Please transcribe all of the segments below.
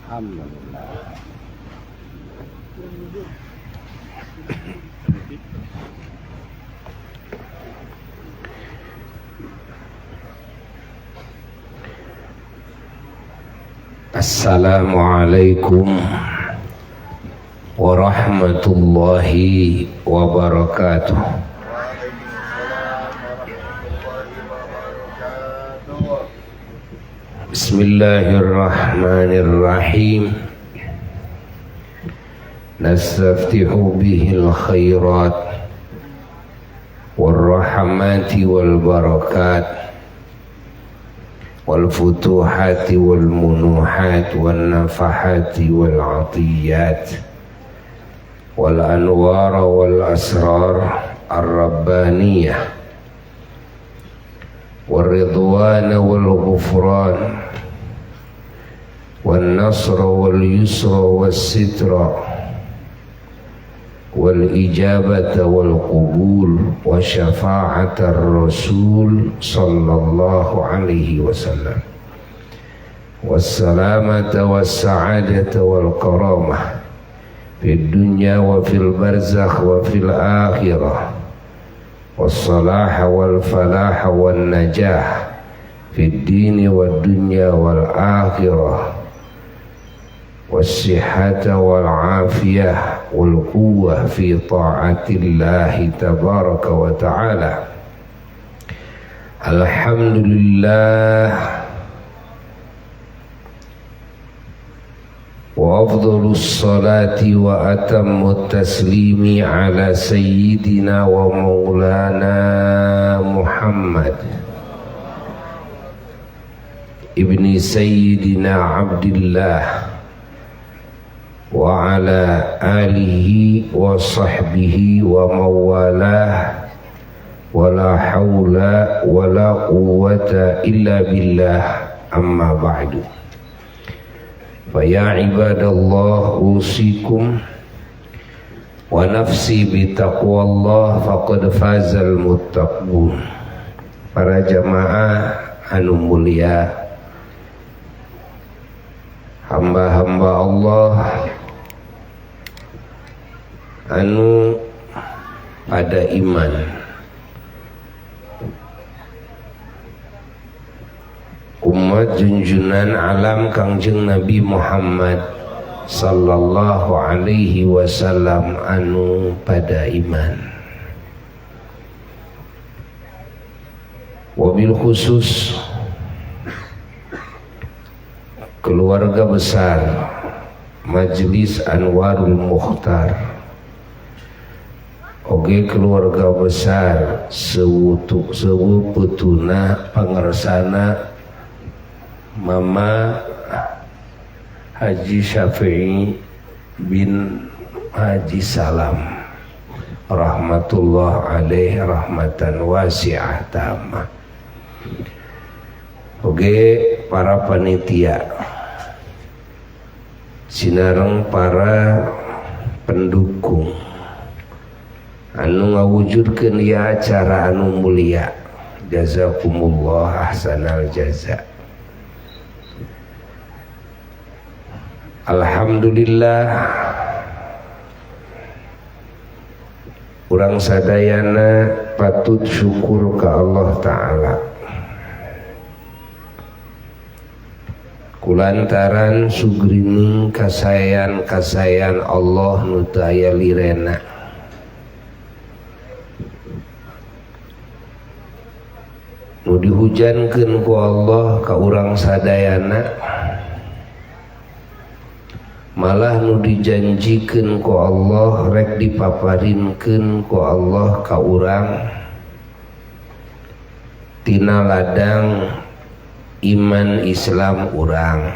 Alhamdulillah. Assalamualaikum warahmatullahi wabarakatuh. Bismillahirrahmanirrahim. Nastaftihu bihil khairat warahmati wal barakat wal futuhati wal munuhat wan nafahati wal atiyat wal anwar wal asrar ar-rabbaniyah wal ridwan wal ghufran wal nasr wal yusra was sitra wal ijabata wal qubul wa syafa'atar rasul sallallahu alaihi wasallam wassalamata wassa'adata wal karamah fid dunya wa fil barzakh wa fil akhirah wassalaha wal falaha wan najah fid dini wad dunya wal akhirah wassihata wal afiyah wal quwwah fi ta'atillahi tabaraka wa ta'ala. Alhamdulillah wa afdalus salati wa atammut taslimi ala sayyidina wa maulana Muhammad ibni sayyidina Abdillah wa ala alihi wa sahbihi wa mawalah wa la hawla wa la quwwata illa billah, amma ba'du. Fa ya ibadallah, usikum wa nafsi bi taqwallah faqad fazal muttaqun. Para jamaah anu mulia, hamba-hamba Allah anu pada iman, umat junjunan alam Kangjeng Nabi Muhammad sallallahu alaihi wasallam anu pada iman, wabil khusus keluarga besar Majelis Anwarul Mukhtar, oge keluarga besar sewutu sewu putuna pangersana Mama Haji Syafi'i bin Haji Salam rahmatullah alaih rahmatan wasi'ah tamah. Oge para panitia sinareng para pendukung anu ngawujudkeun ieu acara anu mulia, jazakumullah ahsanal jaza. Alhamdulillah, urang sadayana patut syukur ka Allah Ta'ala kulantaran sugrining kasayan-kasayan Allah nu teu aya lirena. Nu dihujankeun ku Allah ka urang sadayana, malah nu dijanjikeun ku Allah rek dipaparinkeun ku Allah ka urang tina ladang iman Islam urang,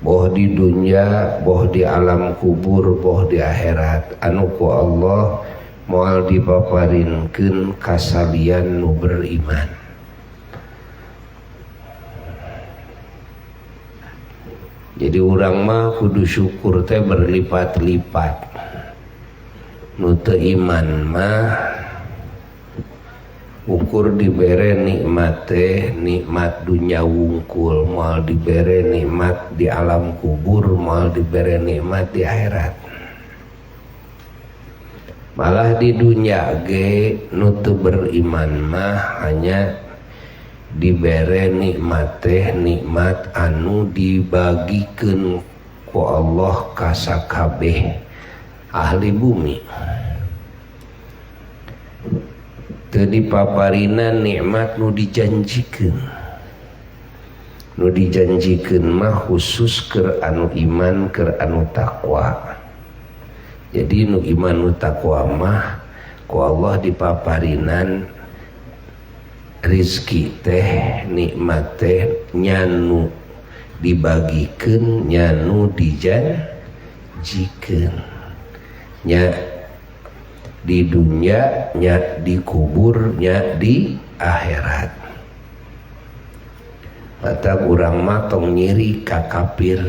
boh di dunia, boh di alam kubur, boh di akhirat, anu ku Allah moal dipaparinkeun kasalian nu beriman. Jadi urang mah kudu syukur teh berlipat-lipat. Nu teu iman mah Ukur dibere nikmat teh nikmat dunya wungkul, moal dibere nikmat di alam kubur, moal dibere nikmat di akhirat. Malah di dunya ge nu teu beriman mah hanya dibere nikmat teh nikmat anu dibagikeun ku Allah ka sakabeh ahli bumi. Teu dipaparina nikmat nu dijanjikeun. Nu dijanjikeun mah khusus keur anu iman, keur anu takwa. Jadi nu iman nu takwa mah ku Allah dipaparinan rizki teh nikmat teh nyanu dibagikeun, nyanu dijanjikeun. Nya di dunia, nya di kubur, nya di akhirat. Mata urang mah tong nyiri ka kafir.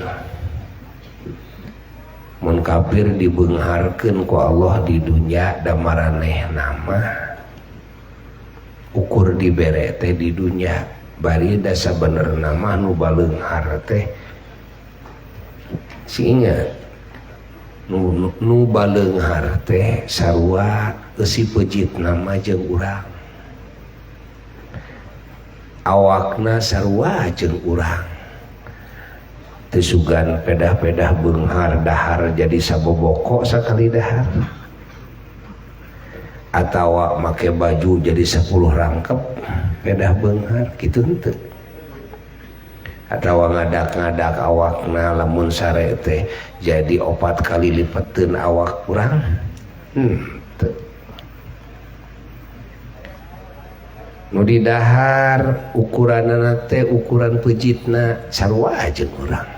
Mun kafir dibeungharkeun ku Allah di dunia da maranehna mah ukur dibere teh di dunia. Bari da sabenerna mah nu baleunghar teh si ingat nu baleunghar teh sarua eusi peujitna mah jeung urang, awakna sarua jeung urang. Teu sugan pedah-pedah beunghar dahar jadi saboboko sakali dahar, atawa make baju jadi 10 rangkep pedah beunghar kitu henteu. Atawa ngadak-ngadak awakna lamun sare teh jadi 4 kali lipeteun awak urang henteu. Nu didahar ukuranana teh ukuran peujitna sarua jeung urang.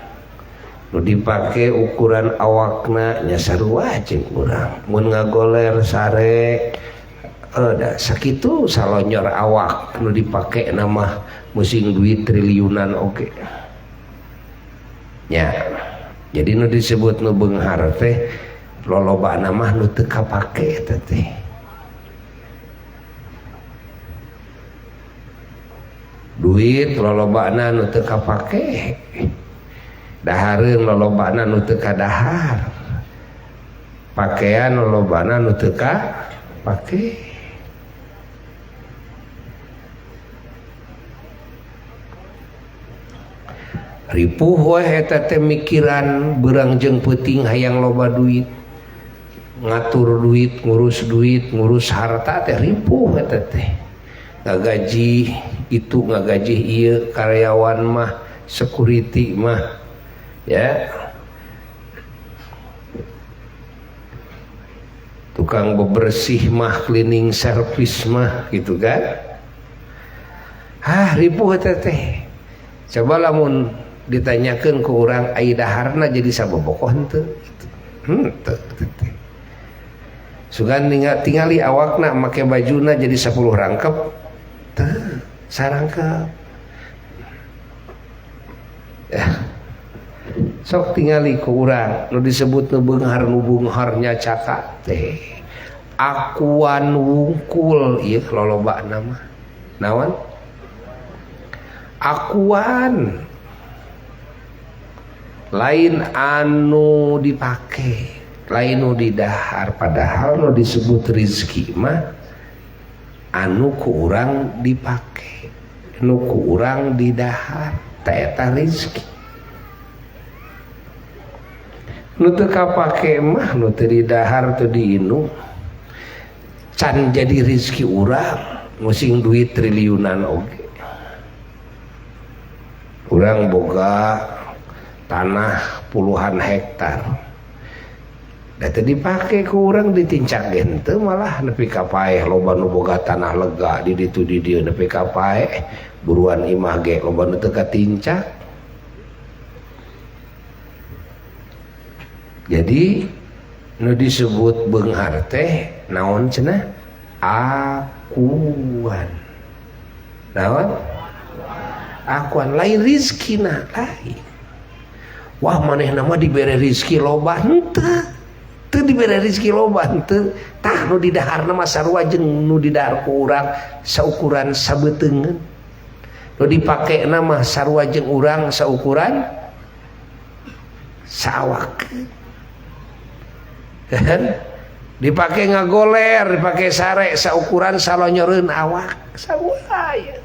Nu dipake ukuran awakna nya sarua jeung urang. Mun ngagoler sare da sakitu salonyor awak nu dipake mah musing duit triliunan oge. Nya. Jadi nu disebut nu beunghar teh lolobana mah nu teu kapake eta teh. Duit lolobana nu teu kapake. Dahareun lolobana nu teu kadahar. Pakaian lolobana nu teu kapake. Ripuh we eta teh mikiran beurang jeung peuting hayang loba duit, ngatur duit, ngurus duit, ngurus harta teh ripuh eta teh. Ngagaji itu, ngagaji ieu, karyawan mah, security mah, ya. Tukang bebersih mah, cleaning service mah gitu kan. Hah, ripuh eta teh. Coba lamun ditanyakeun ku urang ai daharna jadi sabobokoh henteu gitu. Henteu teh. Sugan tingali awakna make bajuna jadi 10 rangkep teu sarangkep. Ya. Sok tingali ku urang nu disebut nu beunghar nu beungharnya cakak teh. Akuan wungkul ieu lolobana mah. Naon? Akuan lain anu dipake, lain nu didahar, padahal nu disebut rizki mah anu ku urang dipake, nu ku urang didahar, ta eta rizki. Nu teu kapake mah nu teu didahar teu diinum can jadi rizki urang, musing duit triliunan oge. Urang boga tanah puluhan hektar. Da teu dipake ku urang ditincak henteu malah nepi ka paeh loba nu boga tanah lega di ditu di dieu nepi ka paeh buruan imah ge loba nu teu katincak. Jadi nu disebut beunghar teh naon cenah? Akuan. Naon? Akuan lain rizkina lain. Wah manehna mah dibere rizki loba henteu. Teu dibere rezeki loba henteu. Tah nu didaharna mah sarua jeung nu didahar ku urang saukuran sabeuteungeun. Nu dipakena mah sarua jeung urang saukuran saawak. Kan dipake ngagoler, dipake sare saukuran salonyoreun awak sarua ya.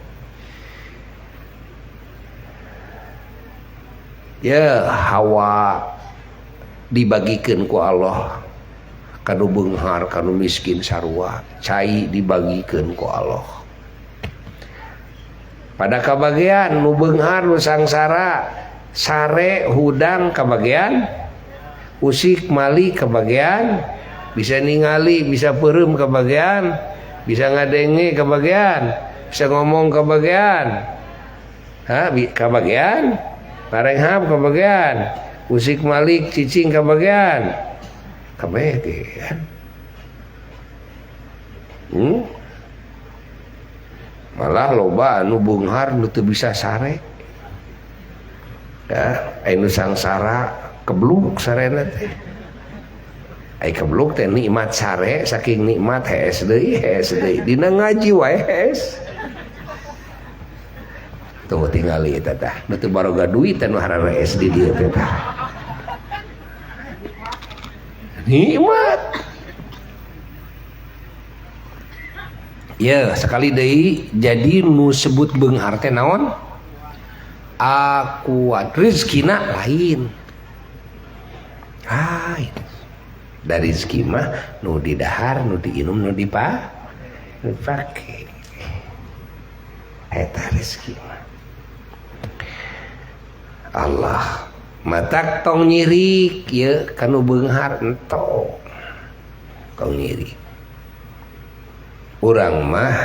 Ya hawa dibagikeun ku Allah kanu beunghar kanu miskin sarua, cai dibagikeun ku Allah. Pada kabagian nu beunghar nu sangsara, sare hudang kabagian, usik mali kabagian, bisa ningali, bisa peureum kabagian, bisa ngadenge kabagian, bisa ngomong kabagian. Ha, kabagian, parenghap kabagian, usik malik cicing kabagian. Kabagian. Malah loba anu beunghar nu teu bisa sare. Ya, anu sangsara kebluk sarena teh. Ai kebluk teh nikmat sare saking nikmat hees deui dina ngaji wae hees. Tuh tingali eta tah, nu teu baroga duit nu hararees di dieu teh tah. Nikmat. Ya, sekali deui jadi nu sebut beunghar teh naon? Akuan rezekina lain. Ah, itu. Dari rezeki mah nu didahar, nu diinum, nu dipake. Eta rezeki mah. Allah matak tong nyirik ye kanu beunghar entong. Tong nyirik. Urang mah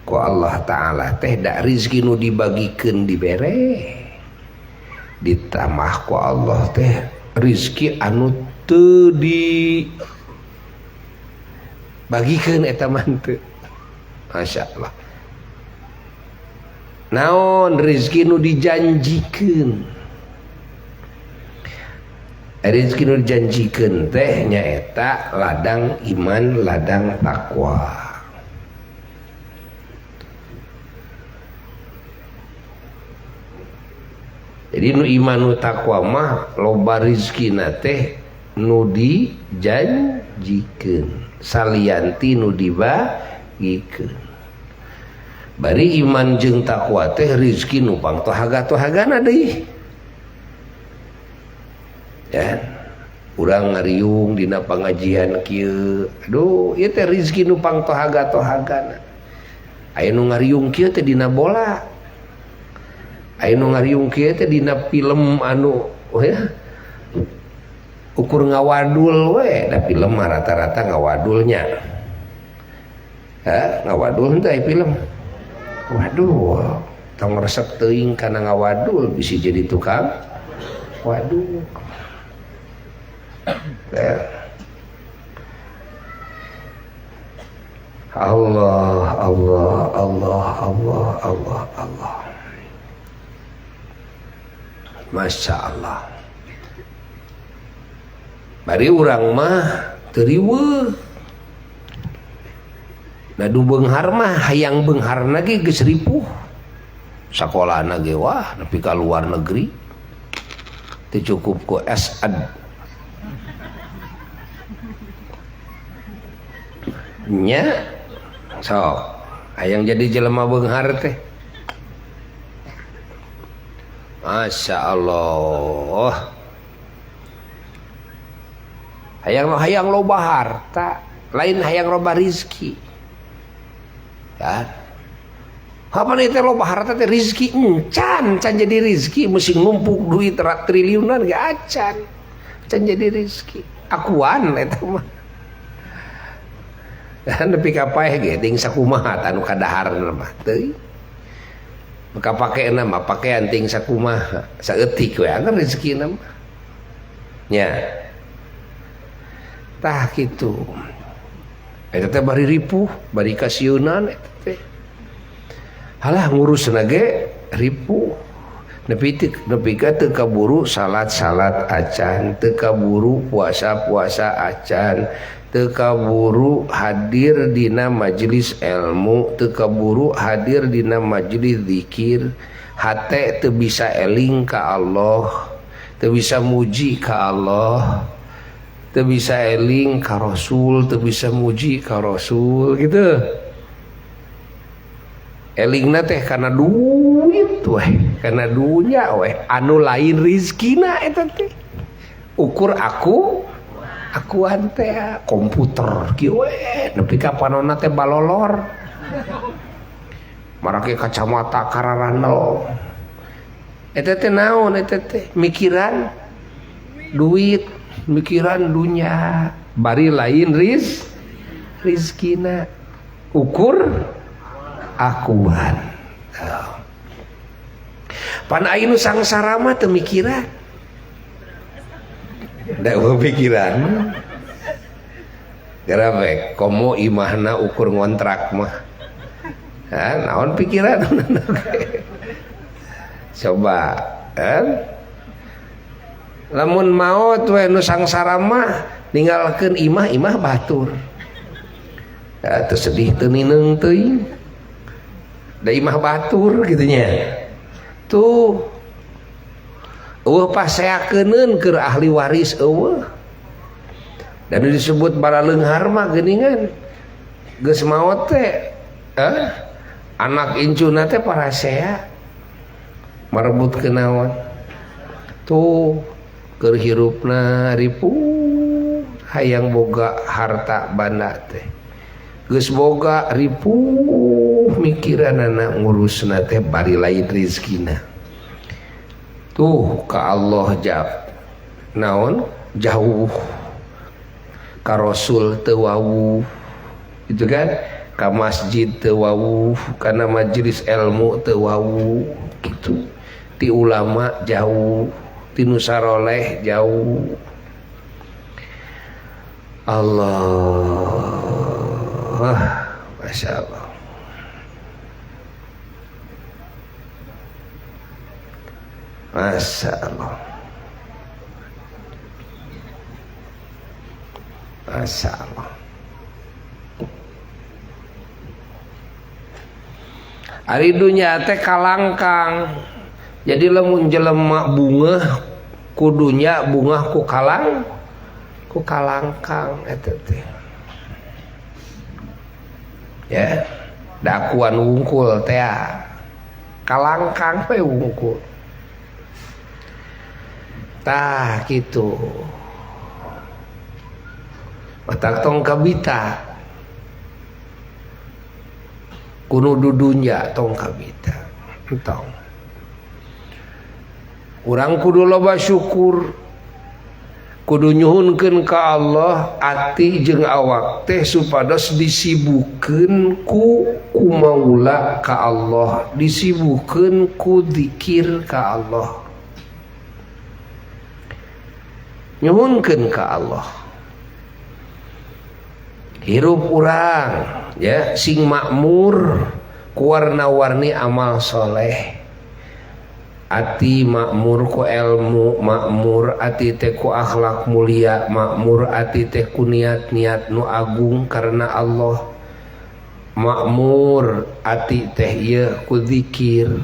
ku Allah Ta'ala teh dak rezeki nu dibagikeun dibere. Ditambah ku Allah teh rezeki anu teu dibagikeun eta mah teu. Masya Allah. Naon rezeki nu dijanjikeun? Rezeki nu dijanjikeun teh nyaeta ladang iman, ladang takwa. Jadi nu iman nu takwa mah loba rezekina teh nu dijanjikeun, salianti nu dibagikeun. Bari iman jeung takwa teh rezeki nu pangtohaga-tohagana deui. Ya, urang ngariung dina pangajian kieu. Aduh, ieu teh rezeki nu pangtohaga-tohagana. Aya nu ngariung kieu teh dina bola. Aya nu ngariung kieu teh dina film anu ya, ukur ngawadul we, da film mah rata-rata ngawadulnya. Ha, ngawadul henteu aya film. Waduh, tong resep teuing kana ngawadul bisi jadi tukang waduh. Ya. Allah, Allah, Allah, Allah, Allah, Allah. Masya Allah. Bari urang mah teu riweuh. Nah du beunghar mah hayang beungharna ge geus ripuh. Sakolana ge wah nepi ka luar negeri. Teu cukup ku SAD. Nya sok hayang jadi jelema beunghar teh. Masya Allah. Hayang loba harta, lain hayang loba rizki. Ya. Apa nih teh loba harta teh rizki encan, can jadi rizki mesti ngumpuk duit triliunan ge acan. Can jadi rizki. Akuan eta mah. Dan nepi ka paeh ge ting sakumaha anu kadaharna mah teuing. Maka pakaian mah pakaian ting sakumaha saeutik we anggar rezekina mah. Nya. Tah kitu. Eta teh bari ripuh, bari kasieunan eta teh. Halah ngurusna ge ripuh. Nepi ka teu kaburu salat-salat acan, teu kaburu puasa-puasa acan, teu kaburu hadir dina majelis ilmu, teu kaburu hadir dina majelis zikir. Hate teu bisa eling ka Allah, teu bisa muji ka Allah, teu bisa eling ka Rasul, teu bisa muji ka Rasul gitu. Elingna teh karena duit weh, karena dunya weh, anu lain rizkina eta teh. Ukur akuan teh komputer kieu weh, nepi ka panonna teh balolor. Marake kacamata kararandel. Eta teh naon eta teh? Mikiran duit, mikiran dunya, bari lain rizkina. Ukur akuan. Pan aya nu sangsara mah teu mikiran. Da eueuh pikiran. Gara we komo imahna ukur ngontrak mah. Ha, naon pikiran? Coba kan? Lamun maot we nu sangsara mah ninggalkeun imah-imah batur. Ya, teu sedih teu nineung teuing. Da imah batur gitu nya. Tuh eueuh paseakeunkeun keur ahli waris eueuh. Dan disebut baraleunghar mah geuningan. Geus maot teh anak incuna teh parasea merebut kenaon. Tuh keur hirupna ripuh hayang boga harta banda teh. Geus boga ripuh mikiranana ngurusna teh bari lain rizkina. Tuh ka Allah jauh naon jauh, ka Rasul teu wawuh gitu kan, ka masjid teu wawuh, kana majelis ilmu teu wawuh gitu, ti ulama jauh, ti nu saroleh jauh. Allah, Masya Allah. Masya Allah. Masya Allah. Ari dunya teh kalangkang. Jadi lamun jelema bungah kudunya bungah ku kalang, ku kalangkang eta teh. Ya, dakuan wungkul teh. Kalangkang we wungkul. Tah kitu. Matak tong kabita. Kuno dudunya tong kabita. Entong. Urang kudu loba syukur. Kudu nyuhunkeun ka Allah ati jeung awak teh supados disibukeun ku kumaula ka Allah, disibukeun ku zikir ka Allah. Nyuhunkeun ka Allah. Hirup urang ya sing makmur ku warna-warni amal soleh. Ati makmur ku ilmu makmur, ati teh ku akhlak mulia makmur, ati teh ku niat-niat nu agung karena Allah makmur, ati teh ieu ku zikir.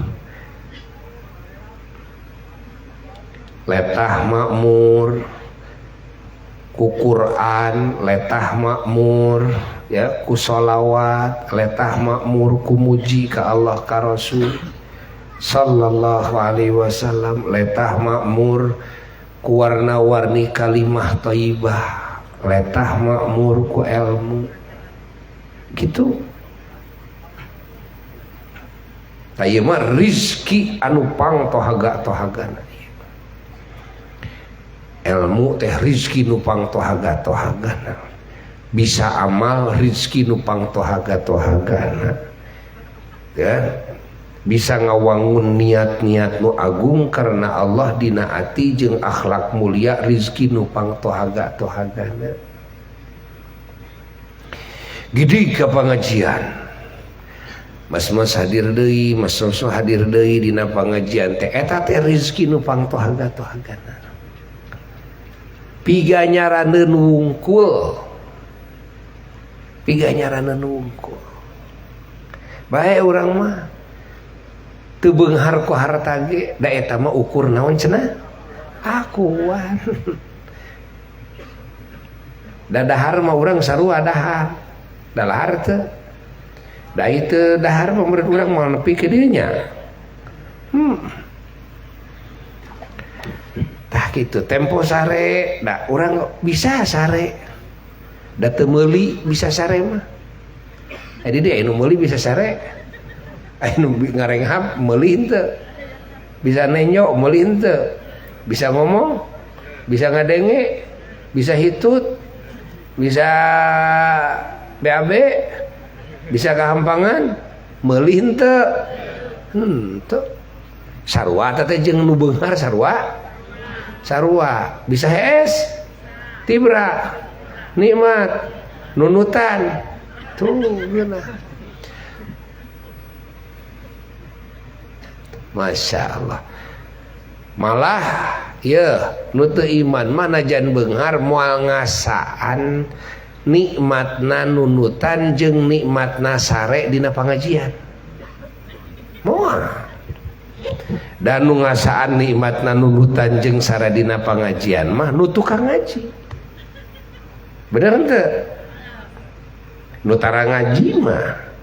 Letah makmur ku Quran, letah makmur ya ku sholawat, letah makmur ku muji ka Allah ka Rasul sallallahu alaihi wasallam, letah makmur ku warna-warni kalimah thayyibah, letah makmur ku ilmu gitu. Tah ieu mah rizki anu pang tohaga tohagana. Ilmu teh rizki nu pang tohaga tohagana. Bisa amal rizki nu pang tohaga tohagana. Ya, bisa ngawangun niat-niat nu agung karena Allah dina ati jeung akhlak mulia rizki nu pang tohaga tohagana. Gidi ka pangajian. Mas-mas hadir deui, mas soso hadir deui dina pangajian teh eta teh rezeki nu pangtohaga-tohagana. Piganyaraneun wungkul. Piganyaraneun wungkul. Bae urang mah teu beunghar ku harta ge, da eta mah ukur naon cenah? Akuan. Da dahar mah urang sarua dahar. Da lahar teu. Da ieu dahar mah murid urang moal nepi ka dieu nya. Tah kitu tempo sare, da urang bisa sare. Da teu meuli bisa sare mah. Jadi dia anu meuli bisa sare. Anu ngarenghap meuli henteu. Bisa nenjo meuli henteu. Bisa ngomong, bisa ngadenge, bisa hitut, bisa BAB, bisa kahampangan, meuli henteu. Henteu. Sarua teh jeung nu beunghar sarua. Sarua bisa hees, tibra, nikmat, nunutan. Tuh geunah. Masya Allah. Malah ye nu teu iman mah najan beunghar moal ngasaan nikmatna nunutan jeung nikmatna sare dina pangajian. Moal. Dan nu ngasaan nikmatna nunutan jeung sare dina pangajian mah nu tukang ngaji. Bener henteu? Nu tara ngaji mah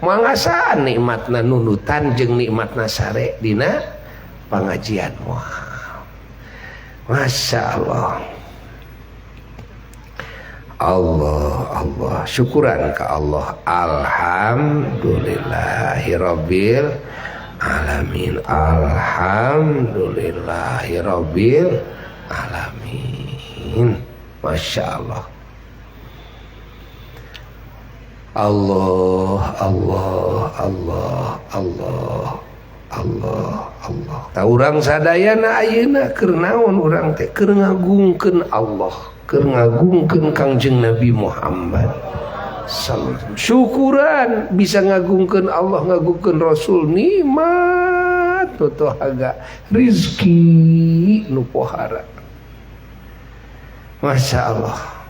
moal ngasaan nikmatna nunutan jeung nikmatna sare dina pangajian. Wah. Masya Allah. Allah, Allah, syukuran ke Allah. Alhamdulillahirabbil alamin. Alhamdulillahirabbil alamin. Masya Allah. Allah, Allah, Allah, Allah, Allah, Allah. Ta urang sadayana ayeuna keur naon urang teh? Keur ngagungkeun Allah, keur ngagungkeun Kangjeng Nabi Muhammad sallallahu alaihi wasallam. Syukuran bisa ngagungkeun Allah, ngagungkeun Rasul, nikmat nu tohaga, rizki nu pohara. Masya Allah.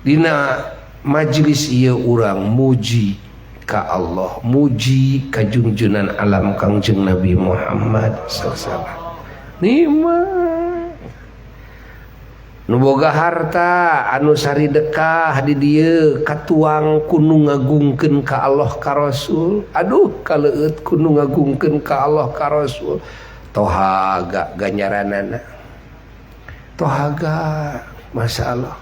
Dina majelis ieu urang muji ka Allah, muji ka junjunan alam Kangjeng Nabi Muhammad sallallahu alaihi wasallam. Nikmat nu boga harta anu saridekah di dieu katuang ku nu ngagungkeun ka Allah ka Rasul. Aduh kaleueut ku nu ngagungkeun ka Allah ka Rasul. Tohaga ganjaranana. Tohaga, Masya Allah.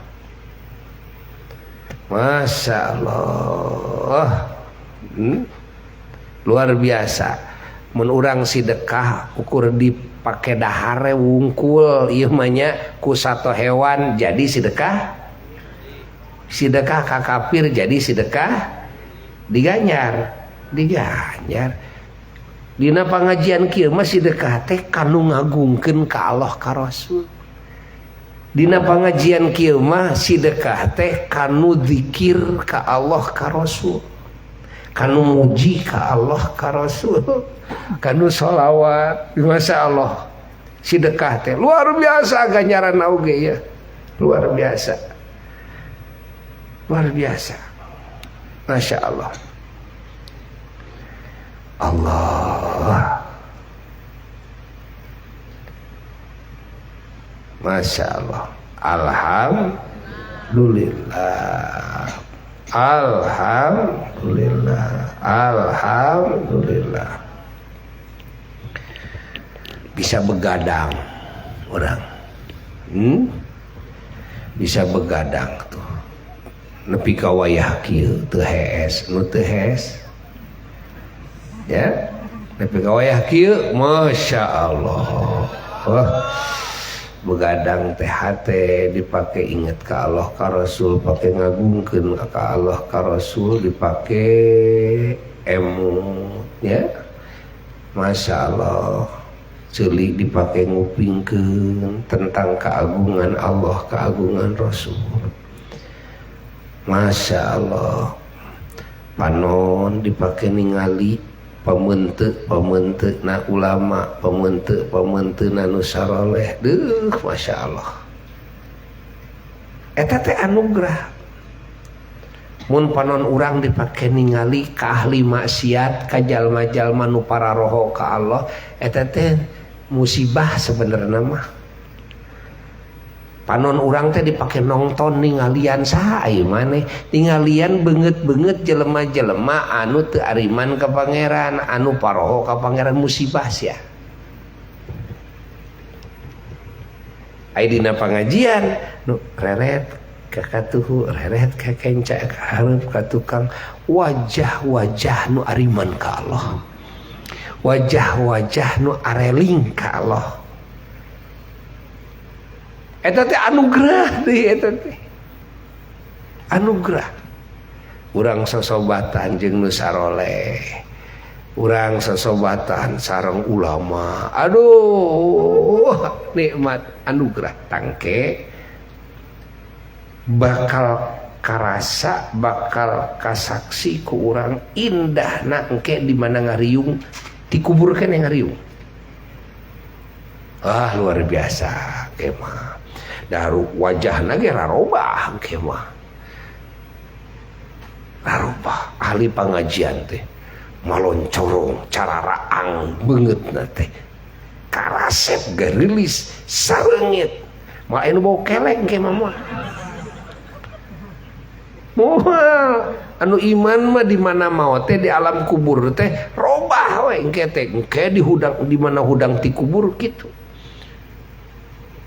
Masya Allah. Luar biasa. Mun urang sidekah ukur dipake dahare wungkul ieu mah nya ku sato hewan jadi sidekah. Sidekah ka kafir jadi sidekah diganjar, diganjar. Dina pangajian kieu mah sidekah teh kanu ngagungkeun ka Allah ka Rasul. Dina pangajian kieu mah sidekah teh kanu zikir ka Allah ka Rasul, kanu muji ka Allah ka Rasul, kanu sholawat. Masya Allah, sidekah teh luar biasa ganjaran oge ya, luar biasa, luar biasa. Masya Allah. Allah, Masya Allah. Alhamdulillah, alhamdulillah, alhamdulillah. Bisa begadang orang, Bisa begadang tuh. Nepi ka wayah kieu teu hees, nu teu hees. Ya, nepi ka wayah kieu, Masya Allah. Wah. Begadang teh hate dipake inget ka Allah ka Rasul, pake ngagungkeun ka Allah ka Rasul, dipake emut ya. Masya Allah. Ceuli dipake ngupingkeun tentang keagungan Allah, keagungan Rasul. Masya Allah. Panon dipake ningali pamente na ulama, pamente na nu saroleh. Deuh, Masya Allah. Eta teh anugerah. Mun panon urang dipake ningali ka ahli maksiat, ka jalma-jalma nu pararoho ka Allah, eta teh musibah sebenarnya mah. Panon urang teh dipake nongton ningalian saha ieu maneh, ningalian beungeut-beungeut jelema-jelema anu teu ariman ka pangeran, anu paroho ka pangeran, musibah sia. Ai dina pangajian nu reret ka katuhu, reret ka kenca, ka hareup, ka tukang, wajah-wajah nu ariman ka Allah, wajah-wajah nu areling ka Allah. Eta teh anugerah deui, eta teh anugerah. Urang sosobatan jeung nu saroleh, urang sosobatan sareng ulama. Aduh, nikmat anugerah tangke bakal karasa, bakal kasaksi ku urang indahna engke di mana ngariung, dikuburkeun yang ngariung. Ah, luar biasa engke mah. Daru wajahna ge rarobah engke mah. Rarobah ahli pangajian teh maloncorong cararaang beungeutna teh. Karasep garilis sareungit. Malah anu bau kelek engke mah. Moal anu iman mah di mana maot teh di alam kubur teh robah we engke teh, engke di hudang, di mana hudang ti kubur kitu.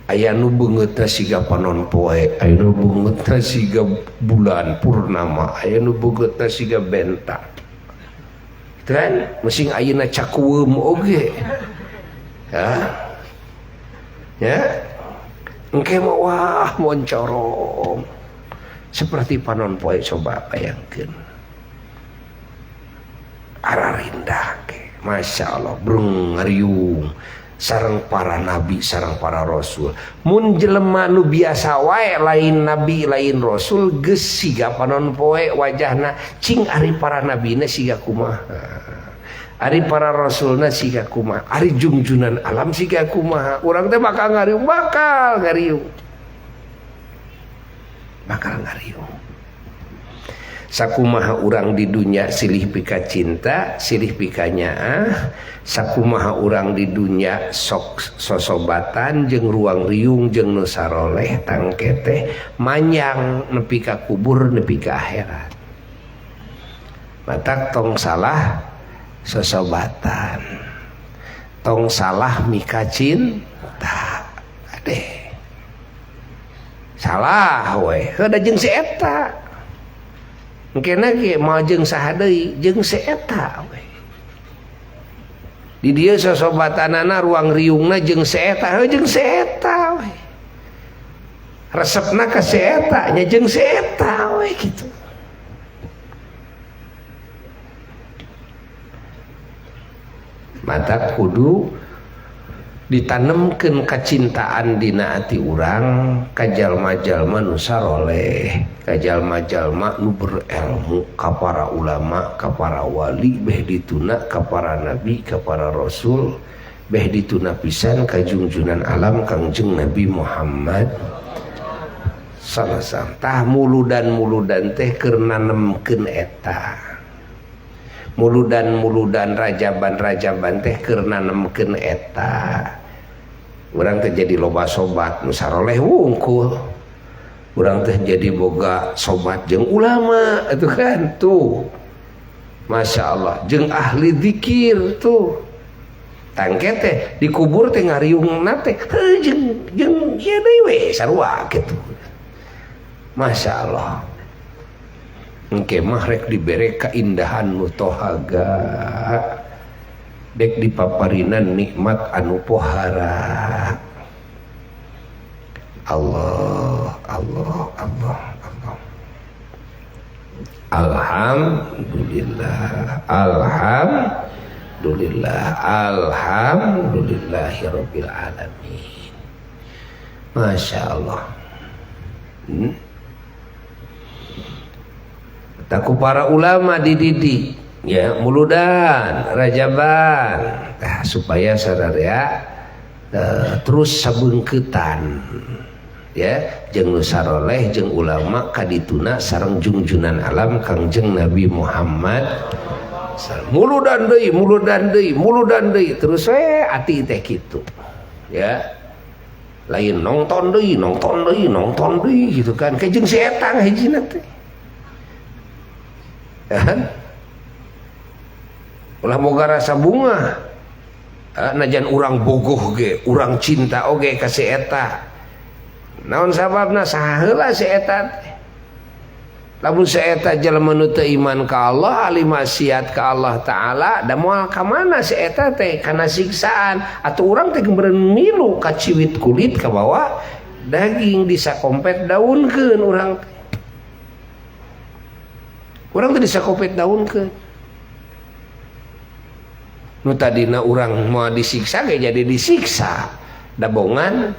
Aya nu beungeutna siga panon poe, aya nu beungeutna siga bulan purnama, aya nu beungeutna siga bentang. Kitu kan mesing ayeuna cakueum oge. Ya. Ya. Engke mah wah moncorong. Seperti panon poe, coba bayangkeun. Ararindah ke. Masya Allah, brung ngariung sareng para nabi, sareng para rasul. Mun jelema nu biasa wae lain nabi lain rasul geus siga panon poe wajahna, cing ari para nabina siga kumaha, ari para rasulna siga kumaha, ari jungjunan alam siga kumaha. Urang teh bakal ngariung, bakal ngariung, bakal ngariung. Sakumaha urang di dunya silih pika cinta, silih pika nyaah. Sakumaha urang di dunya sok sosobatan jeung ruang riung jeung nu saroleh tangke teh manjang nepi ka kubur nepi ka akhirat. Matak tong salah sosobatan, tong salah mika cinta. Adeh salah we heuh da jeung si eta. Engkena ge moal jeung saha deui, jeung si eta we. Di dieu sosobatanana ruang riungna jeung si eta, heuh jeung si eta we. Resepna ka si eta nya jeung si eta we kitu. Mata kudu ditanemkeun kacintaan dina ati urang ka jalma-jalma nu saroleh, ka jalma-jalma nu berilmu, ka para ulama, ka para wali, beh dituna ka para nabi, ka para rasul, beh dituna pisan ka jungjunan alam Kangjeng Nabi Muhammad sallallahu alaihi wasallam. Tah muludan-muludan teh keur nanemkeun eta. Muludan-muludan rajaban-rajaban teh keur nanemkeun eta. Urang teh jadi loba sobat nu saroleh wungkul. Urang teh jadi boga sobat jeung ulama itu kan tuh. Masya Allah, jeung ahli zikir tuh. Tangke teh dikubur teh ngariungna teh heuh jeung ieu deui we sarua kitu. Masya Allah. Engke mah rek dibere kaindahan nu tohaga, dek dipaparinan nikmat anu pohara. Allah, Allah, Allah, Allah. Alhamdulillah, alhamdulillah, alhamdulillahirabbil alamin. Masya Allah. Taku para ulama dididik ya muludan, rajaban, nah, supaya sadaya terus sabeungkeutan ya jeung nu saroleh jeung ulama kadituna sareng jungjunan alam Kangjeng Nabi Muhammad. Muludan deui, muludan deui, muludan deui, terus we ati teh kitu ya. Lain nonton deui, nonton deui, nonton deui gitu kan, kayak jeung si eta hijina teh ya kan? Ulah boga rasa bunga najan urang bogoh ge, urang cinta oge ka si eta. Naon sababna? Saha heula si eta teh? Lamun si eta jelema nu teu iman ka Allah, ahli maksiat ka Allah Ta'ala, da moal ka mana si eta teh? Kana siksaan. Atuh urang teh meureun milu kaciwit kulit ka bawah daging disakompet daunkeun urang teh. Urang teh disakompet daunkeun. Nu tadina urang moal disiksa ge jadi disiksa. Dabongan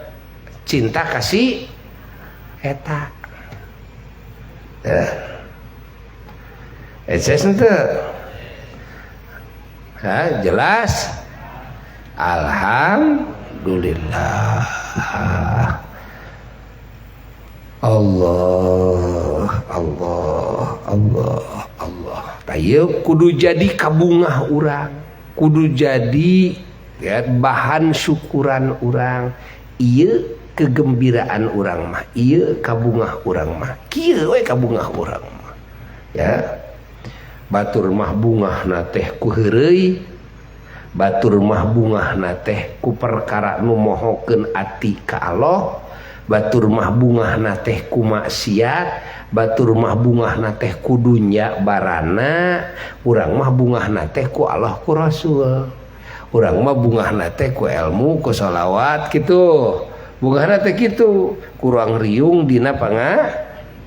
cinta kasih eta. Eces henteu? Hah, jelas. Alhamdulillah. Allah, Allah, Allah, Allah. Tayeuh kudu jadi kabungah urang, kudu jadi ya, bahan syukuran urang. Ieu kegembiraan urang mah, ieu kabungah urang mah, kieu we kabungah urang mah. Ya. Batur mah bungahna teh ku heureuy, batur mah bungahna teh ku perkara nu mohokeun ati ka Allah, batur mah bungahna teh ku maksiat, batur mah bungahna teh ku dunya barana, urang mah bungahna teh ku Allah ku Rasul. Urang mah bungahna teh ku ilmu, ku sholawat gitu. Bungahna teh kitu, kurang riung dina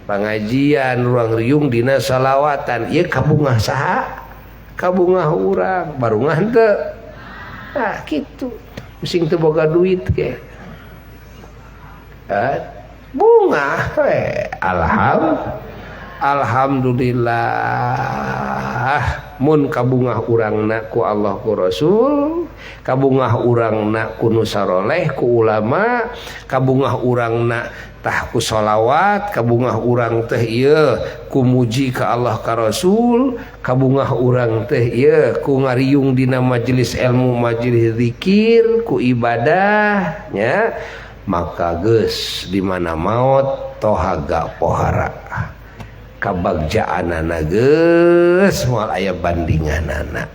pangajian, ruang riung dina sholawatan. Ieu kabungah saha? Kabungah urang, barungah henteu. Ah kitu. Sing teu boga duit ge. Bungah we. Alhamdulillah mun kabungah urangna ku Allah ku Rasul, kabungah urangna ku nu saroleh ku ulama, kabungah urangna tah ku sholawat, kabungah urang teh ieu ku muji ka Allah ka Rasul, kabungah urang teh ieu ku ngariung dina majelis ilmu, majelis zikir, ku ibadah nya, maka geus di mana maot tohaga pohara kabagjaanana geus moal aya bandinganana.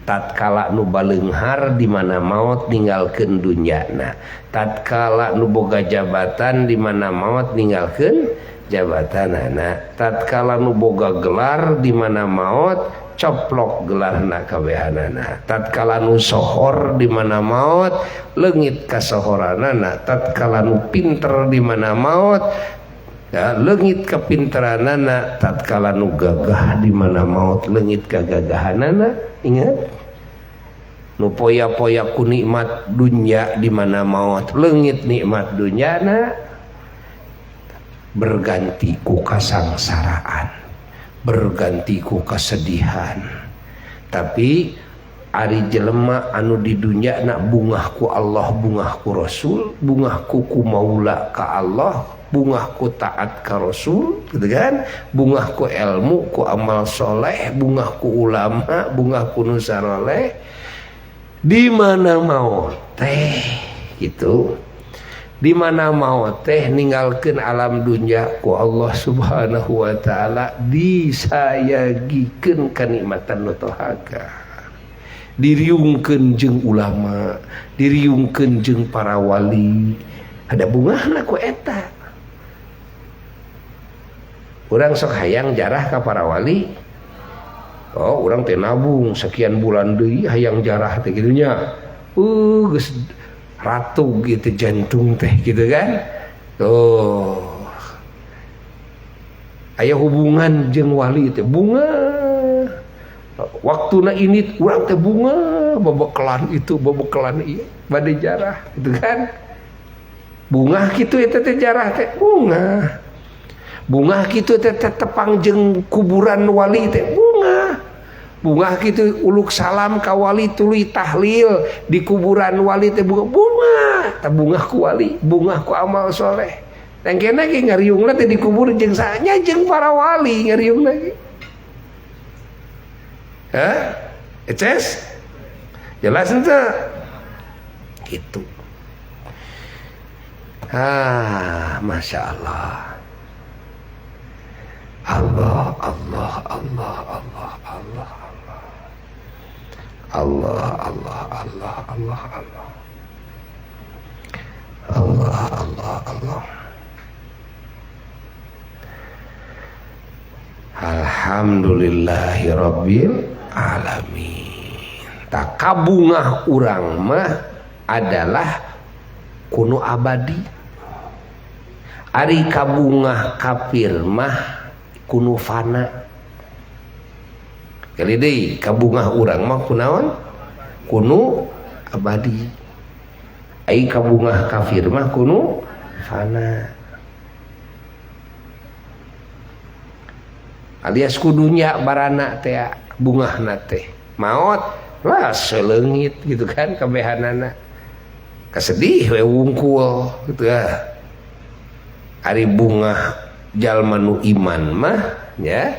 Tatkala nu baleunghar di mana maot ninggalkeun dunyana, tatkala nu boga jabatan di mana maot ninggalkeun jabatanana, tatkala nu boga gelar di mana maot coplok gelarna kabehanana, tatkala nu sohor di mana maot leungit kasohoranana, tatkala nu pinter di mana maot ya leungit kepinteranana, tatkala nu gagah di mana maot leungit kagagahanana. Ingat, nu poya-poya ku nikmat dunya di mana maot leungit nikmat dunyana, berganti ku kasangsaraan, berganti ku kesedihan. Tapi ari jelema anu di dunya nak bungah ku Allah, bungah ku Rasul, bungah ku ku maula ka Allah, bungah ku taat ka Rasul, gitu kan? Bungah ku ilmu, ku amal soleh, bungah ku ulama, bungah ku nu saroleh. Di mana mau teh gitu, di mana mau teh ninggalkeun alam dunya ku Allah Subhanahu wa taala, disayagikeun kanikmatan nu tohaga, diriungkeun jeung ulama, diriungkeun jeung para wali, ada bungahna ku eta. Urang sok hayang jarah ka para wali. Oh, urang teh nabung sekian bulan deui hayang jarah teh kitu nya. Geus ratu gitu jantung teh gitu kan. Tuh. Aya hubungan jeung wali teh bunga. Waktuna ini urang teh bunga babekalan itu babekalan ieu bade jarah gitu kan. Bunga kitu eta teh jarah teh bunga. Bungah kitu teh tepang jeung kuburan wali teh bungah. Bungah kitu uluk salam ka wali tuluy tahlil di kuburan wali teh bunga. Bungah, tah bungah ku wali, bungah ku amal soleh. Tangkena ge ngariungna teh dikubur jeung saha jeung para wali ngariungna ge. Hah? Eces? Jelas henteu? Gitu. Ah, Masya Allah. Allah, Allah, Allah, Allah, Allah, Allah. Allah, Allah, Allah, Allah, Allah. Allah, Allah, Allah. Alhamdulillahi rabbil alamin. Tak kabungah urang mah adalah kuno abadi. Ari kabungah kafir mah kuno fana. Kali deui kabungah urang mah kunaon? Kuno abadi. Ari kabungah kafir mah kuno fana. Alias kudunya barana teh bungahna teh maot lah seleungit gitu kan kabehanana kasedih we wungkul gitu ya. Ari bungah jalma nu iman mah ya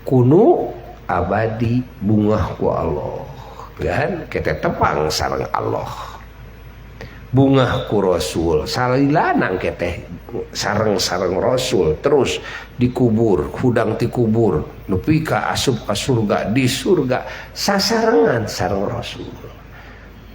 kunu abadi bungah ku Allah kan kita tepang sareng Allah. Bungah ku Rasul salilanang keteh sareng-sareng Rasul terus dikubur hudang dikubur nepi ka asup ka surga di surga sasarengan sareng Rasul.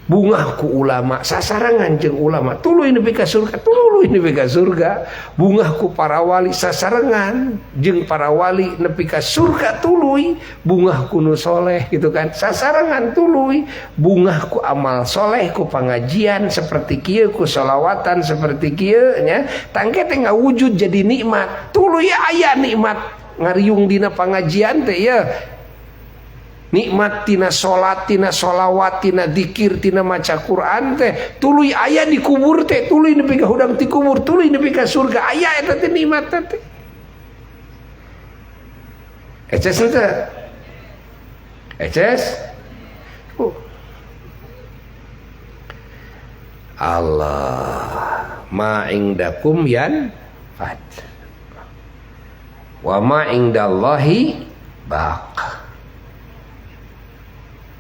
Bungah ku ulama sasarengan jeung ulama tuluy nepi ka surga tuluy nepi ka surga. Bungah ku para wali sasarengan jeung para wali nepi ka surga tuluy. Bungah ku nu soleh gitu kan sasarengan tuluy. Bungah ku amal soleh ku pangajian seperti kieu ku sholawatan seperti kieu nya tangke teh ngawujud jadi nikmat tuluy aya nikmat ngariung dina pangajian teh ya. Nikmat tina salat, tina sholawat, tina dzikir, tina maca Quran teh tuluy aya dikubur teh tuluy nepi ka hudang dikubur tuluy nepi ka surga aya eta teh nikmat teh. Eces teh. Eces. Allah ma indakum yan fad wa ma indallahi baq.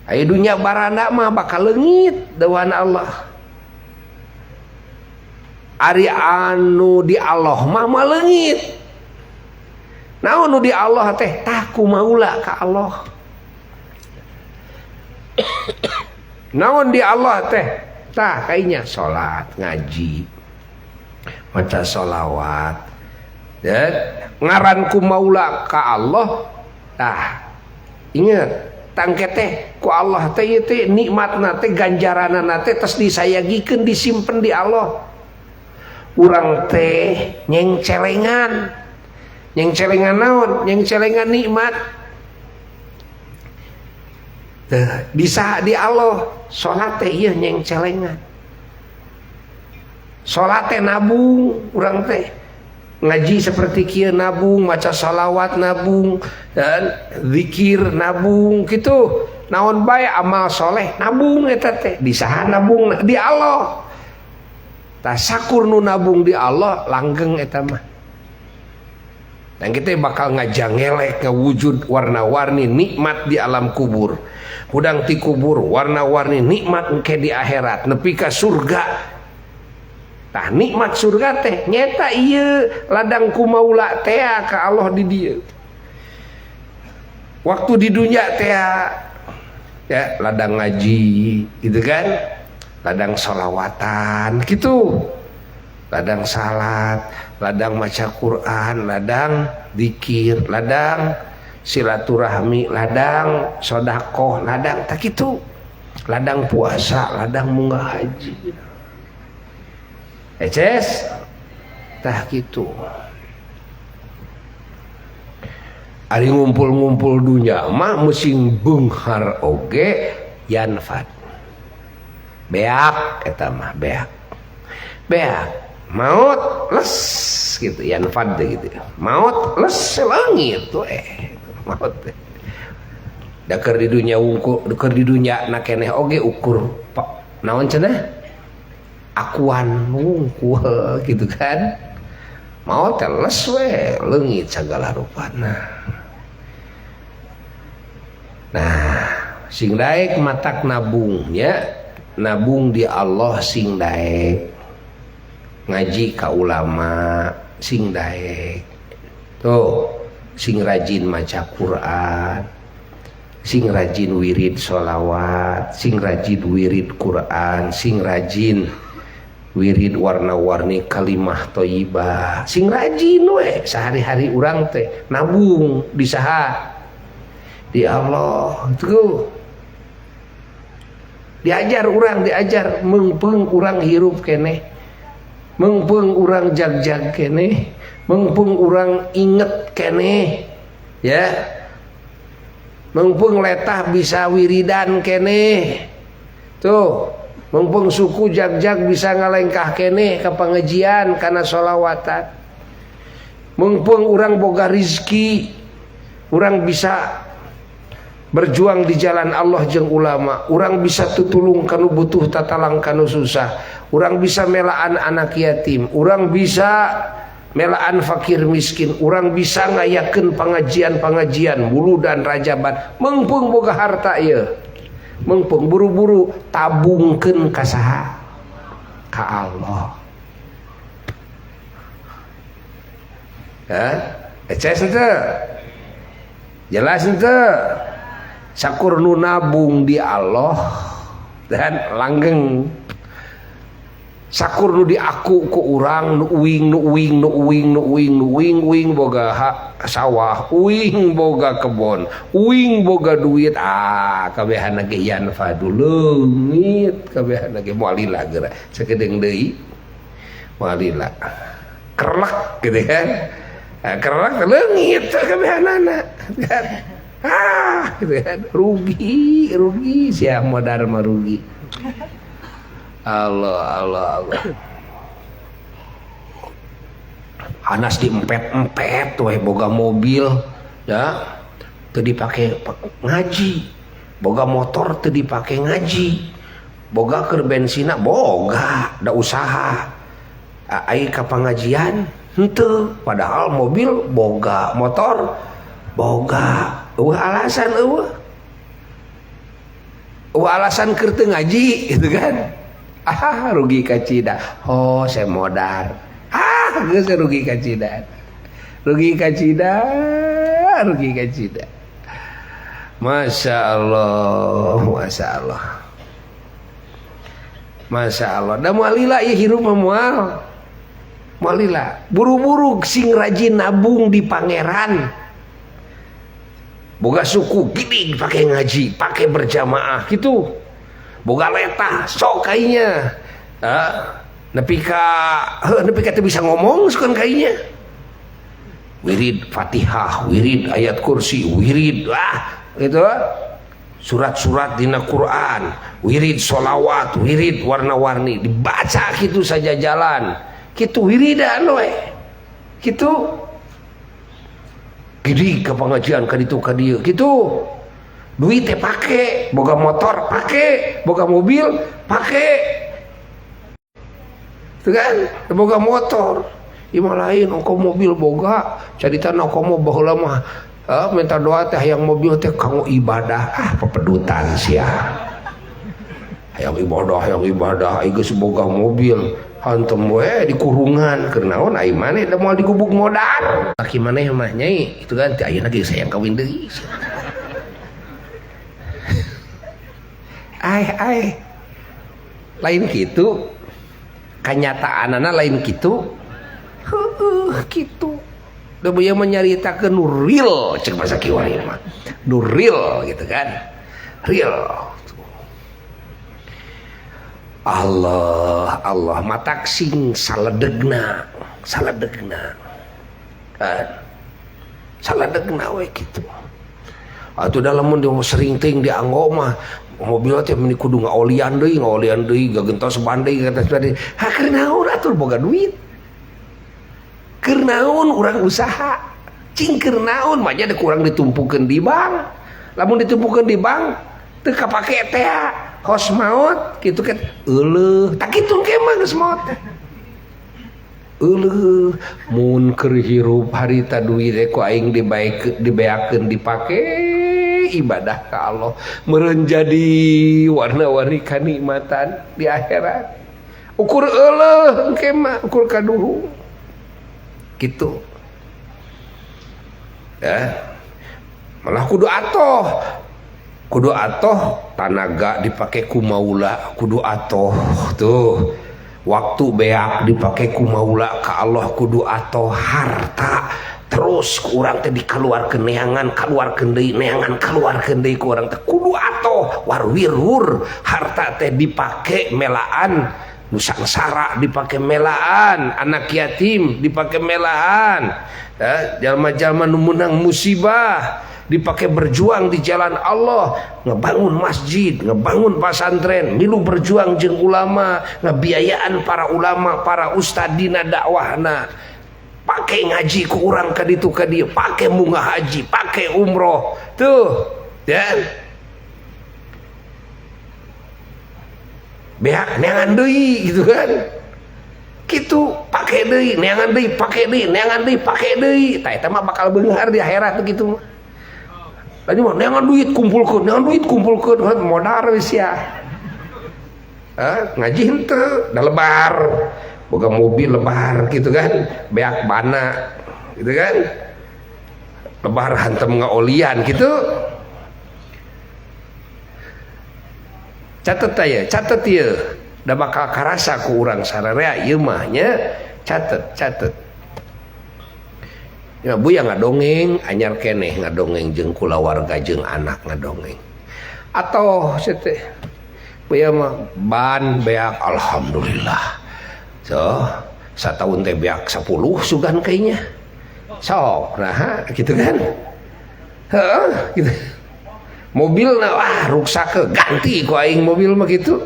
Aya dunya baranda mah bakal leungit dewan Allah. Ari anu di Allah mah leungit. Naon nu di Allah teh tah kumaula ka Allah. Naon di Allah teh tah kainya salat, ngaji, maca sholawat. Ya, ngaran kumaula ka Allah tah ingat tangke teh ku Allah teh ieu teh nikmatna teh ganjaranna teh tos disayagikeun disimpen di Allah. Urang teh nyengcelengan. Nyengcelengan naon? Nyengcelengan nikmat. Teh bisa di Allah salat teh ieu nyengcelengan. Salat teh nabung urang teh. Ngaji seperti kieu nabung, maca sholawat nabung, dan zikir nabung gitu. Naon bae amal soleh nabung eta teh. Di saha nabung? Di Allah. Tah sakur nu nabung di Allah langgeng eta mah. Dan kita bakal ngajangelek ngewujud warna-warni nikmat di alam kubur. Hudang ti kubur warna-warni nikmat engke di akhirat nepi ka surga. Tah nikmat surga teh nyeta ieu ladang kumaula teh ka Allah di dieu. Waktu di dunia teh ya ladang ngaji gitu kan, ladang sholawatan gitu, ladang salat, ladang maca Quran, ladang zikir, ladang silaturahmi, ladang sodakoh, ladang tak gitu, ladang puasa, ladang munggah haji. Eces tah gitu. Ari ngumpul-ngumpul dunya mah musing beunghar oge yanfat. Beak eta mah beak. Beak. Maut les gitu, yanfad gitu. Maut les leungit we. Maut. Da keur di dunya wungkul, keur di dunya na keneh oge ukur naon cenah? Akuan wungkul gitu kan. Maut teh les we, leungit sagala rupana. Nah, sing daek matak nabung nya, nabung di Allah sing daek. Ngaji ka ulama sing daek. Tuh, sing rajin maca Quran, sing rajin wirid sholawat, sing rajin wirid Quran, sing rajin wirid warna-warni kalimah thayyibah, sing rajin we sehari-hari urang teh nabung di saha? Di Allah. Tuh. Diajar urang, diajar meungpeung urang hirup keneh, meungpeung urang jag-jag keneh, meungpeung urang inget keneh, ya. Meungpeung letah bisa wiridan keneh. Tuh, meungpeung suku jag-jag bisa ngalengkah keneh ka pengajian kana sholawatan. Meungpeung urang boga rizki, urang bisa berjuang di jalan Allah jeung ulama, urang bisa tutulung kanu butuh tatalang kanu susah, urang bisa melaan anak yatim, urang bisa melaan fakir miskin, urang bisa ngayakeun pengajian-pengajian muludan rajaban. Meungpeung boga harta ieu, meungpeung buru-buru tabungkeun ka saha? Ka Allah. Hah? Eces henteu? Jelas henteu? Sakur nu nabung di Allah dan langgeng. Sakur nu diaku ku urang nu uing nu uing nu uing nu uing nu uing, uing boga sawah, uing boga kebon, uing boga duit, kabehana ge yanfadu leungit, kabehana ge moal lila geura sakedeung deui moal lila. Kerlek gitu kan. Kerlek leungit kabehanana kan. Gitu kan. Rugi, rugi sia modar mah rugi. Allah, Allah, Allah. Hanas diempet-empet weh boga mobil ya teu dipake ngaji, boga motor teu dipake ngaji, boga keur bensina boga da usaha. Ai ka pangajian henteu, padahal mobil boga, motor boga. Eueuh alasan eueuh. Eueuh alasan keur teu ngaji gitu kan. Rugi kacida. Oh, saya modar. Geus rugi kacida. Rugi kacida, rugi kacida. Masya Allah, Masya Allah. Masya Allah. Da moal lila ieu hirup mah moal. Moal lila. Buru-buru sing rajin nabung di pangeran. Boga suku gini pakai ngaji, pakai berjamaah gitu. Boga letah sok kainya. Nepi ka teu bisa ngomong sukan kainya. Wirid Fatihah, wirid ayat kursi, wirid gitu. Surat-surat dina Quran, wirid sholawat, wirid warna-warni dibaca gitu saja jalan. Kitu wiridan we. Kitu gede ke pengajian ka ditu ka dieu kitu. Duit teh pake, boga motor pake, boga mobil pake. Itu kan, boga motor. Imah lain ongko mobil boga, carita ongko mau baheula mah minta doa teh hayang mobil teh kanggo ibadah. Pepedutan sia. Hayang ibadah, hayang ibadah, ai geus boga mobil. Hantem we di kurungan keur naon ai maneh da moal digubuk modal. Laki maneh mah nyai, itu kan teh ayeuna ge sayang kawin deui. Ai ai lain kitu, kanyataanana lain kitu. Heueuh kitu. Da beuya mah nyaritakeun nu real cek bahasa kiwari mah. Nu real gitu kan. Real. Allah, Allah matak sing saledegna, saledegna. Kan? Saledegna we kitu. Atuh da lamun dia sering ting dianggo mah Mobil teh meni kudu ngaolian deui gagentos ban deui gagentos ban deui. Ha keur naon atuh boga duit? Keur naon urang usaha? Cing keur naon mah nya kurang ditumpukeun di bank. Lamun ditumpukeun di bank teu kapake teh hos maot kitu kan euleuh. Tak kitu ke mah geus maot teh. Euleuh mun keur hirup harita duit teh ku aing dibeakeun dipake ibadah ka Allah meureun jadi warna-warni kanikmatan di akhirat. Ukur euleuh engke mah ukur kaduhung. Gitu. Ya. Malah kudu atoh. Kudu atoh tanaga dipake ku maula, kudu atoh tuh. Waktu beak dipake ku maula ka Allah kudu atoh, harta terus ku urang teh dikaluarkeun neangan kaluarkeun deui neangan kaluarkeun deui ku urang teh kudu atoh warwirwur harta teh dipake melaan nu sangsara dipake melaan anak yatim dipake melaan jalma-jalma nu meunang musibah dipakai berjuang di jalan Allah, ngebangun masjid, ngebangun pasantren, milu berjuang jeung ulama, ngebiayaan para ulama, para ustad dina dakwahna. Pakai ngaji ku urang ka ditu ka dieu, pakai munggah haji, pakai umroh. Tuh, ya. Beak neangan deui gitu kan. Gitu, pakai deui, neangan deui, pakai deui, neangan deui, pakai deui. Tah eta mah bakal beunghar di akhirat gitu mah. Tadi mah neangan duit kumpulkeun, neangan duit kumpulkeun, modar wis ya. Ngaji henteu, da lebar. Boga mobil lebar gitu kan, beak bana gitu kan. Lebar hantem ngaolian gitu. Catet aya, catet ieu. Da bakal karasa ku urang sararea ieu mah nya. Catet, catet. Ya buya ngadongeng, anyar keneh ngadongeng jeung kulawarga jeung anak ngadongeng. Atau teh buya mah ban beak alhamdulillah. So, sataun teh beak 10 sugan kayaknya. Sok, nah gitu kan. Heeh, gitu. Mobilna wah ruksak ganti ku aing mobil mah gitu.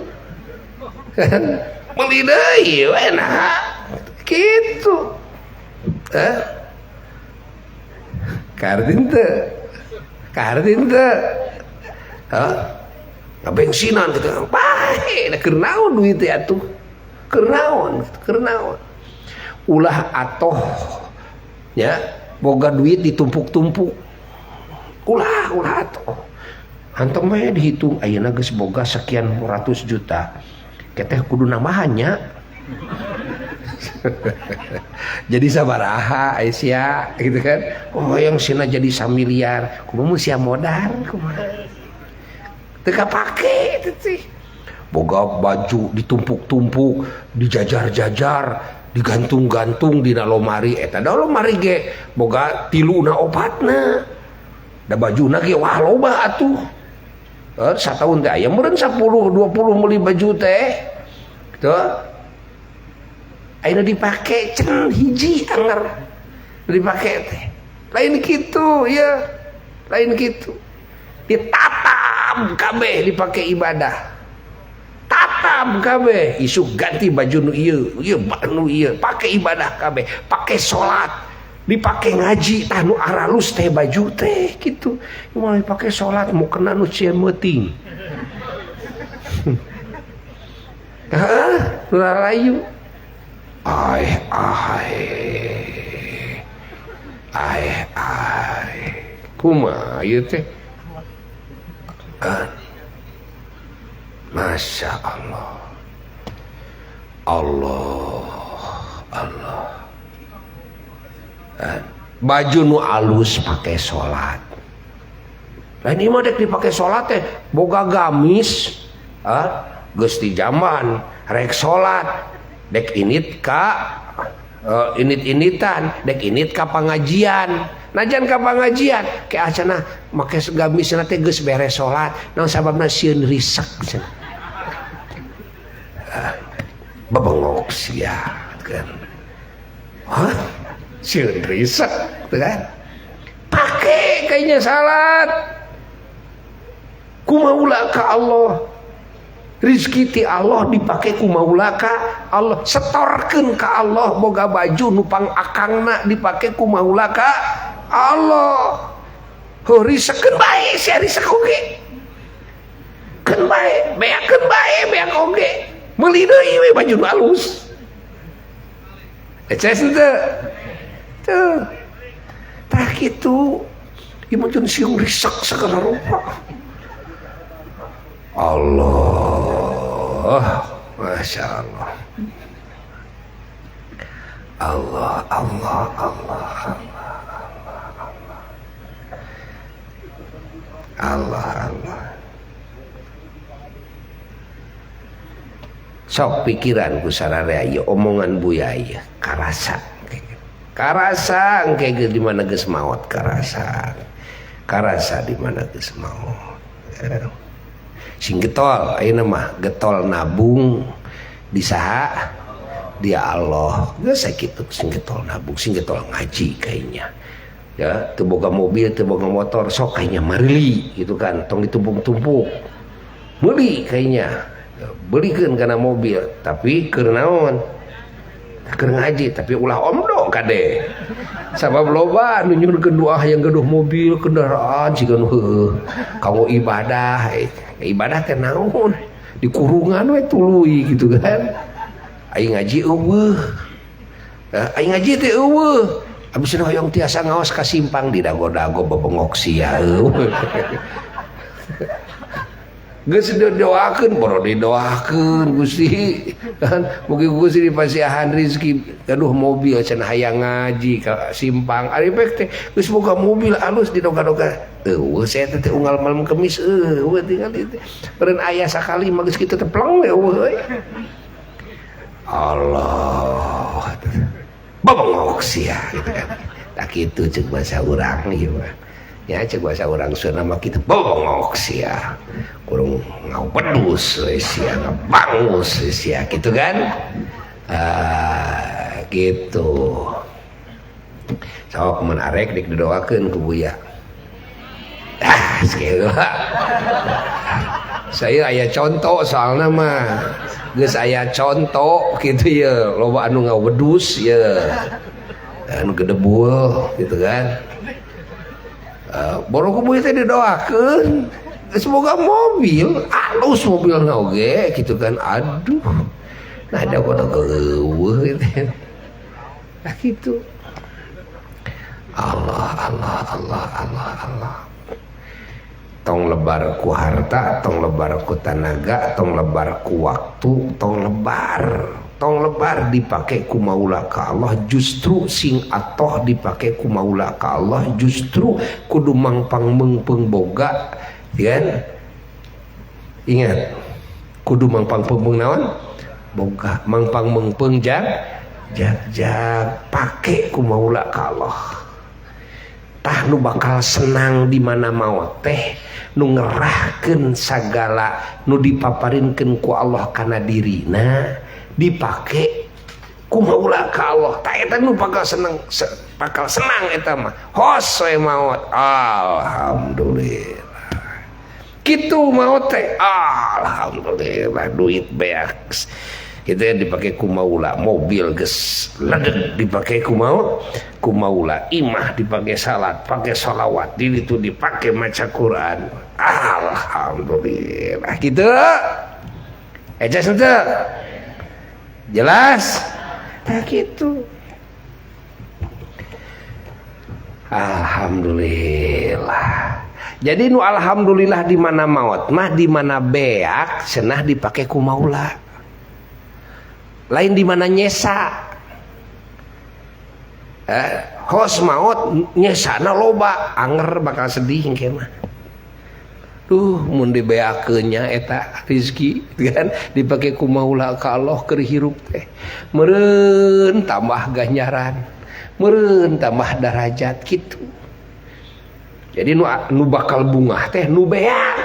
Kan meuli deui we nah. Gitu. Heh. Kartin teu. Kartin teu. Hah? Ngabensinan gitu. Bae, da keur naon duit teh atuh? Keur naon? Keur naon? Ulah atoh nya boga duit ditumpuk-tumpuk. Ulah, ulah atoh. Hantem we dihitung ayeuna geus boga sekian ratus juta. Keteh kudu nambahan nya. Jadi sabaraha Aisyah gitu kan. Oh yang sina jadi 1 miliar, kumaha mun sia modar kumaha. Teu kapake teh sih. Boga baju ditumpuk-tumpuk, dijajar-jajar, digantung-gantung dina lomari eta da lomari ge boga 3 na 4 na. Da bajuna ge wah loba atuh. Sataun teh aya meureun 10 20 meuli baju teh. Tuh. Ayeuna dipake cen hiji anger dipake teh. Lain kitu ya. Lain kitu. Ditatam kabeh dipake ibadah. Tatam kabeh isuk ganti baju nu ieu, ieu nu ieu, pake ibadah kabeh, pake salat, dipake ngaji tah nu aralus teh baju teh kitu. Moal dipake salat mau kena nu cieun meuting. Hah, nu lalayu. Ai ai ai ai kumaha ieu teh? Masya Allah, Allah, Allah. Baju nu alus pakai sholat. Lain ieu mah dek dipake sholat teh boga gamis, geus di jamban rek sholat. Dek init ka init-initan, dek init ka pangajian. Najan ka pangajian, ke acanah make gamisna teh geus beres salat, naon sababna sieun risek cenah. Bebengok sia kan. Hah? Sieun risek kan. Pake kayaknya salat. Ku maula ka Allah. Rizki ti Allah dipake ku maula ka Allah. Setorkeun ka Allah boga baju nu pang akangna dipake ku maula ka Allah. Heuh risekeun bae sia risek oge. Keun bae, beakeun bae, beak oge. Meuli deui we baju nu alus. Eces teu? Teu. Tah kitu. Ieu mah siung risek segala rupa. Allah, Masya Allah. Allah, Allah, Allah, Allah, Allah, Allah. Sok pikiran ku sararea ieu omongan Buya ieu karasa. Karasa engke geus di mana geus maot karasa. Karasa di mana geus maot. Sing getol ayeuna mah getol nabung di saha? Di Allah. Geus sakitu sing getol nabung, sing getol ngaji kayaknya. Ya, teu boga mobil, teu boga motor, sok kayaknya marili gitu kan, tong ditumpuk-tumpuk. Meuli kayaknya. Belikeun kana mobil, tapi keur naon? Keur ngaji, tapi ulah omdo kade. Sabab loba nu nyuhunkeun doa hayang gaduh mobil, kendaraan siga nu heueuh. Kanggo ibadah, ibadah teh naon? Di kurungan we tuluy gitu kan. Aing ngaji eueuh. Aing ngaji teh eueuh. Abis nu hoyong tiasa ngaos ka simpang di dago-dago bebengok sia eueuh. Geus didoakeun, boro didoakeun Gusti kan mugi Gusti dipasihan rezeki gaduh mobil cenah hayang ngaji ka simpang ari pek teh geus boga mobil alus didoga-doga eueuh saya teh unggal malam kemis eueuh tinggal teh beureun aya sakali mah geus kitu teh pleng we eueuh euy. Allah bebengok sia gitu kan tak kitu ceuk bahasa urang ieu mah. Ya cek bahasa orang Sunda mah kitu bebengok sia kurung ngawedus we sia ngabangus we sia gitu kan gitu sok mun arek dik didoakeun ku Buya ah sakieu saya aya contoh soalna mah geus aya contoh gitu ya loba anu ngawedus ya anu gedebul gitu kan. Boro ku Buya teh didoakeun semoga mobil alus mobilna oge gitu kan aduh nah ada kono eueuh gitu nah gitu Allah Allah Allah Allah Allah tong lebar ku harta tong lebar ku tanaga tong lebar ku waktu tong lebar dipake ku maula ka Allah justru sing atoh dipake ku maula ka Allah justru kudu mangpang meungpeung boga kan ingat kudu mangpang meungpeung naon boga mangpang meungpeung jag jag jag pake ku maula ka Allah tah nu bakal senang di mana maot teh nu ngerahkeun sagala nu dipaparinkeun ku Allah kana dirina dipake ku maula ka Allah tah eta nu bakal seneng bakal senang eta mah hos we maot alhamdulillah kitu maot teh alhamdulillah duit beak kitu ya dipake ku maula mobil geus ledeg dipake ku maula imah dipake salat pake sholawat di ditu dipake maca Quran alhamdulillah kitu ejas henteu jelas tak gitu alhamdulillah jadi nu alhamdulillah di mana maot mah di mana beak cenah dipake ku maula lain di mana nyesa hos maot nyesana loba anger bakal sedih engke mah duh mun dibeakeun nya eta rezeki kan dipake ku maula ka Allah keur hirup teh meureun tambah ganjaran meureun tambah darajat kitu jadi nu bakal bungah teh nu beak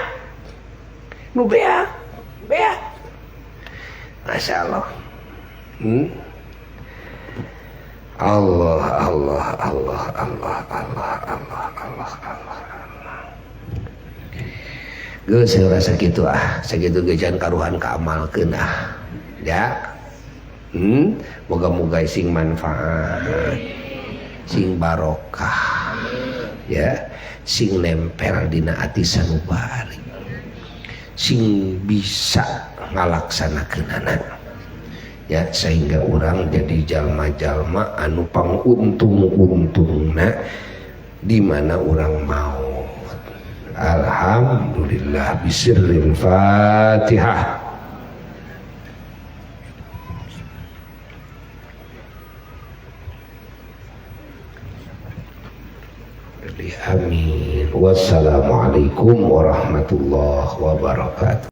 beak masyaallah Allah Allah Allah Allah Allah Allah Allah Allah. Geus rasa kitu ah, sakitu ge can karuhan kaamalkeun ah. Ya. Moga-moga sing manfaat, sing barokah, ya, sing nempel dina ati sanubari, sing bisa ngalaksanakeunana, ya, sehingga orang jadi jalma-jalma anu panguntung-untungna di mana orang mau. Alhamdulillah bisirril Fatihah. Amin. Wassalamualaikum warahmatullahi wabarakatuh.